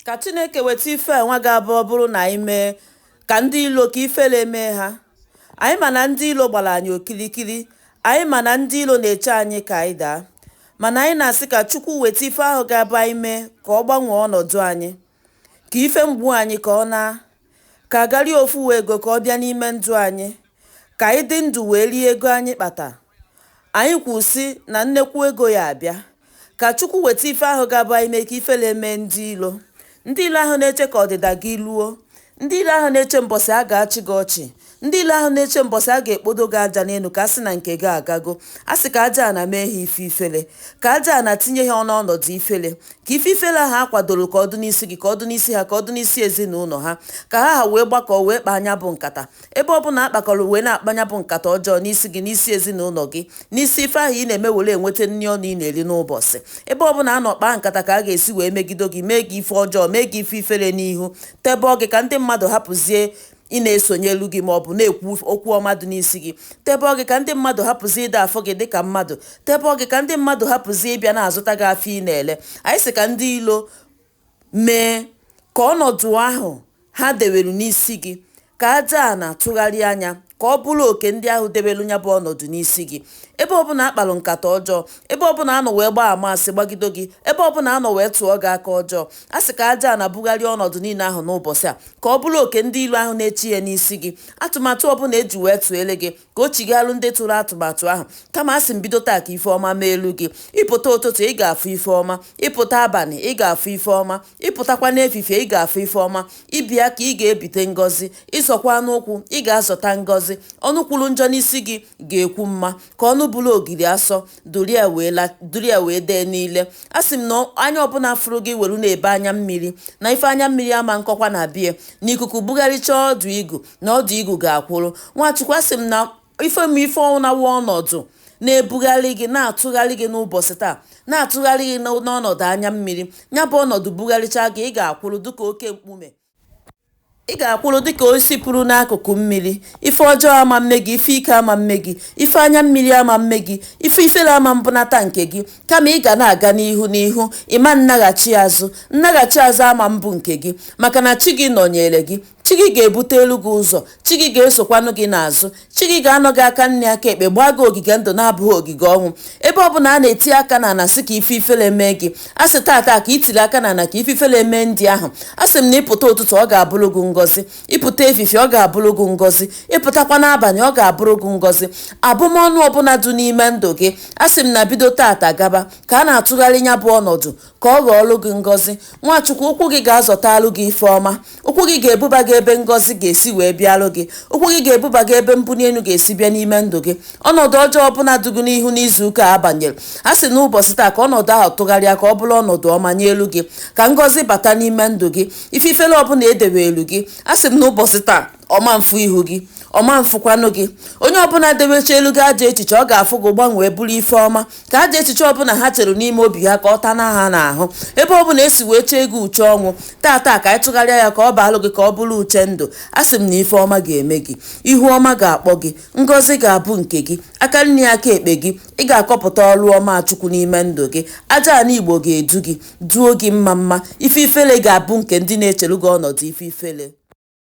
Ka Chineke weta ife a nwa ga-abụ ọ bụrụ na anyị mee ka ndị ilo ka ifele mee ha. Anyị ma na ndị ilo gbara anyị okilikili, anyị ma na ndị ilo na-eche anyị ka anyị daa, mana anyị na-asị ka Chukwu weta ife ahụ ga-abụ anyị mee ka ọ gbanwee ọnọdụ anyị, ka ife mgbu anyị ka ọ naa, ka agari ofu ego ka ọ bịa n'ime ndụ anyị, ka anyị dị ndụ wee rie ego anyị kpata. Anyị kwụsị na nnekwu ego ya abịa. Ka Chukwu weta ife ahụ ga-abụ anyị mee ka ifele mee ndị ilo. Ndị ilo ahụ na-eche ka ọdịda gị luo, ndị ilo ahụ na-eche mbọsị a ga-achị gị ọchị, ndị ilo ahụ na-eche mbọsị a ga-ekpodo gị aja n'elu ka a sị na nke gị agago. A sị ka aja ana mee ha ife ifele, ka aja ana tinye ha n'ọnọdụ ifele, ka ife ifele ahụ a kwadoro ka ọ dị n'isi gị, ka ọ dị n'isi ha, ka ọ dị n'isi ezinụlọ ha, ka ha ha wee gbakọọ wee kpaa anya bụ nkata. Ebe ọbụla akpakọrọ wee na-akpa anya bụ nkata ọjọọ n'isi gị, n'isi ezinụlọ gị, n'isi ife ahụ ị na-eme were enweta nri ọnụ ị na-eri n'ụbọchị. Ebe ọbụla a nọ kpaa nkata ka a ga-esi wee megido gị, mee gị ife ọjọọ, mee gị ife ifele n'ihu, tebọọ gị ka ndị mmadụ hapụzie ị na-esonyelu gị maọbụ na-ekwu okwu ọma dị n'isi gị, tebọọ gị ka ndị mmadụ hapụzie ịda afọ gị dịka mmadụ, tebọọ gị ka ndị mmadụ hapụzie ịbịa na-azụta gị afọ ị na-ele. Anyị sị ka ndị ilo mee ka ọnọdụ ahụ ha dewelu n'isi gị, ka aja ana tụgharịa anya ka ọ bụrụ oke ndị ahụ debelu ya bụ ọnọdụ n'isi gị. Ebe ọbụla akpalụ nkata ọjọọ, ebe ọbụla anọ wee gbaa ama asị gbagido gị, ebe ọbụla anọ wee tụọ gị aka ọjọọ, a sị ka aja ana bugharịa ọnọdụ niile ahụ n'ụbọchị a, ka ọ bụrụ oke ndị ilo ahụ na-echi ya n'isi gị. Atụmatụ ọbụla eji wee tụele gị, ka o chighalụ ndị tụrụ atụmatụ ahụ. Kama a sị m bido taa ka ife ọma mee elu gị. Ịpụta ụtụtụ ị ga-afụ ife ọma, ịpụta abalị ị ga-afụ ife ọma, ịpụtakwa n'efifie ị ga-afụ ife ọma. Ịbịa ka ị ga-ebite ngọzi, ịzọkwa n'ụkwụ ị ga-azọta ngọzi. Ọnụ kwuru njọ n'isi gị ga-ekwu mma, ka ọnụ bụrụ ogiri asọ duru ya wee dee niile. A sị m na anya ọbụla fụrụ gị welu na-ebe anya mmiri, na ife anya mmiri ama nkọkwa na bie na ikuku bugharịchaa ọdụ igu na ọdụ igu ga-akwụrụ. Nwachukwu, a sị m na ife m ife ọnwụnawa ọnọdụ na-ebugharị gị, na-atụgharị gị n'ụbọchị taa, na-atụgharị gị n'ọnọdụ anya mmiri, ya bụ ọnọdụ bugharịchaa gị, ị ga-akwụrụ dịka oke mkpume, ị ga-akwụrụ dịka osisi pụrụ n'akụkụ mmiri. Ife ọjọọ ama mme gị, ife ike ama mme gị, ife anya mmiri ama mme gị, ife ifere ama mbunata nke gị. Kama ị ga na-aga n'ihu n'ihu, ịma nnaghachi azụ, nnaghachi azụ ama mbụ nke gị, maka na chi gị nọnyere gị. Chi gị ga-ebute elu gị ụzọ, chi gị ga-esokwanụ gị n'azụ, chi gị ga-anọ gị aka nne aka ekpe, gbaa gị ogige ndụ na-abụghị ogige ọnwụ. Ebe ọbụla a na-eti aka n'ala sị ka ife ifele mee gị, a sị tata ka itiri aka n'ala ka ife ifele mee ndị ahụ. A sị m na ịpụta ụtụtụ ọ ga-abụrụ gị ngọzi, ịpụta efifie ọ ga-abụrụ gị ngọzi, ịpụtakwa n'abalị ọ ga-abụrụ gị ngọzi. Abụmọnụ ọbụla dị n'ime ndụ gị, a sị m na bido tata gaba ka a na-atụgharị ya bụ ọnọdụ ka ọ ghọọlụ gị ngọzi. Nwachukwu, ụkwụ gị ga-azọtalụ gị ife ọma, ụkwụ gị ga-ebuba gị ebe ngọzi ga-esi wee bịalụ gị, ụkwụ gị ga-ebuba gị ebe mbuli elu ga-esi bịa n'ime ndụ gị. Ọnọdụ ọjọọ ọbụla dụgụ n'ihu n'izu ụka a banyere, a sị n'ụbọchị taa ka ọnọdụ ahụ tụgharịa ka ọ bụrụ ọnọdụ ọma nye elu gị, ka ngọzi bata n'ime ndụ gị. Ife ifele ọbụla edebe elu gị, a sị m n'ụbọchị taa ọma mfu ihu gị, ọma mfụkwanụ gị. Onye ọbụla debecha elu gị ajọ echiche, ọ ga-afụ gị gbanwee bụrụ ife ọma. Ka ajọ echiche ọbụla ha chere n'ime obi ha ka ọ tana ha n'ahụ. Ebe ọbụla esi wee chee gị uche ọnwụ, tata ka anyị tụgharịa ya ka ọ baalụ gị ka ọ bụrụ uche ndụ. A sị m na ife ọma ga-eme gị, ihu ọma ga-akpọ gị, ngọzi ga-abụ nke gị, aka nri aka ekpe gị, ị ga-akọpụta ọrụ ọma Chukwu n'ime ndụ gị. Aja ana Igbo ga-edu gị, duo gị mma mma. Ife ifele ga-abụ nke ndị na-echere gị ọnọdụ ife ifele.